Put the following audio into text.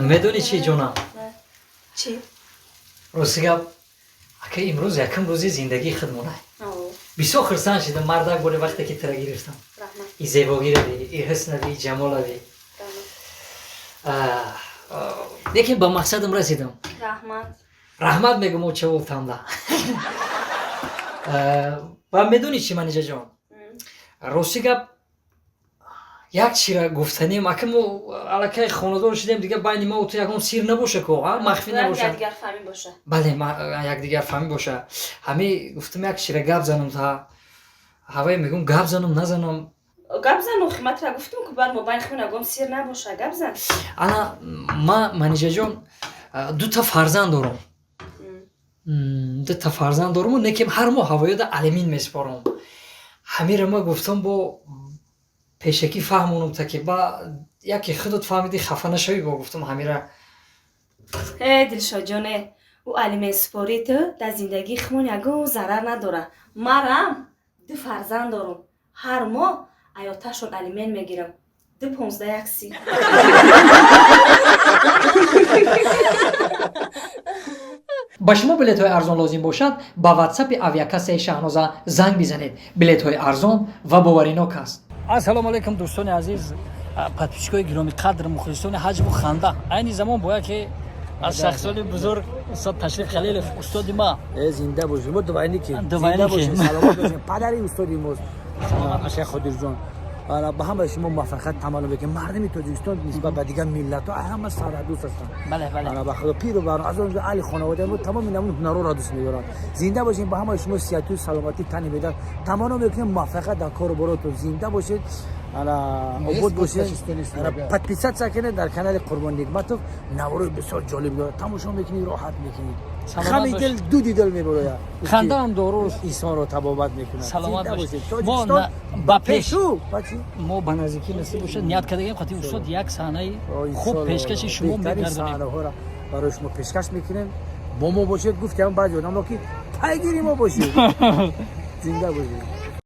Медонӣ чӣ, ҷонам? Чӣ? Рости гап, ака, имрӯз якум рӯзи зиндагии худмона. Бисёр хурсанд шидам, мардак боре, вақте ки тира гирифтам. И зебогирави, и ҳуснави, и ҷамолави. Лекин ба мақсадам расидам. Раҳмат. Раҳмат мегум, очаволтанда. Ва медонӣ чӣ, Манижаҷон, рости гап, як чира гуфтанем, ака, мо аллакай хонадор шудем, дига байни ма ту ягон сир набоша ко, махфӣ набоша. Якдигарфаҳмӣ боша. Бале, якдигарфаҳмӣ боша. Ҳами гуфтам, як чира гап занам, та ҳавае мегум, гап занам, назанам. Гап зан, охи матра гуфтум ку, баъд мо байни худмон ягон сир набоша, гап зан. Ана ма, Манижаҷон, дута фарзанд дорам. Дута фарзанд доруму некем ҳар моҳ ҳавоёда алимин месупорам. Ҳамира ма гуфтам, бо пешакӣ фаҳмонам, та ки ба яке худат фаҳмидӣ, хафа нашавӣ, бо гуфтам ҳамира. Э, Дилшодҷоне, ӯ алиментсупорӣ ту дар зиндагии худмон ягон зарар надорад. Марам ду фарзанд дорум, ҳар моҳ аёташон алимент мегирам, 2 15 1 30. Ба шумо билетҳои арзон лозим бошад, ба ватсапи авиакассаи Шаҳноза занг бизанед. Билетҳои арзон ва боваринок аст. Ассалому алайкум, дӯстони азиз, подписчикои гиромиқадр, мухлисони ҳаҷву ханда. Айни замон бо яке аз шахсони бузург, устод Ташриф Халилов, устоди ма. Э, зинда бошед, мо двойники. Двойники. Зинда бошед, саломат бошед. Падари устоди мост, ашай Қодирҷон. Ана ба ҳамаи шумо муваффақият таманно мекунем. Мардуми Тоҷикистон нисбат ба дигар миллатҳо ҳама сарҳаддӯст ҳастанд. Бале, бале. Ана ба худо, пиру бар аз он аҳли хонаводаи мо тамоми намуни ҳунарҳоро дӯст медоранд. Зинда бошед, ба ҳамаи шумо сиҳату саломатӣ, тани бедар таманно мекунем, муваффақият дар кору боротон. Зинда бошед, ана обод бошед. Ана подписаться кунед дар канали Қурбон Нигматов, наворои бисёр ҷолиб дорад, тамошо мекунед, роҳат мекунед. Саломат хами бошед. дил дуди дил мебарояд. Хандаам доруст. Инсонро табобат мекунад. Саломат Зинда бошед. бошед. Мо Тоҷикистон ба пеш. пешу бачи. Мо ба наздикӣ, насиб бошад, ният кардагем, хати устод як саҳнаи хуб пешкаши шумо беҳтарин мегардонем. Саҳнаҳоро барои шумо пешкаш мекунем. Бо мо бошед. Гуфтам баъзе одамҳо, ки пайгири мо бошед. Зинда бошед.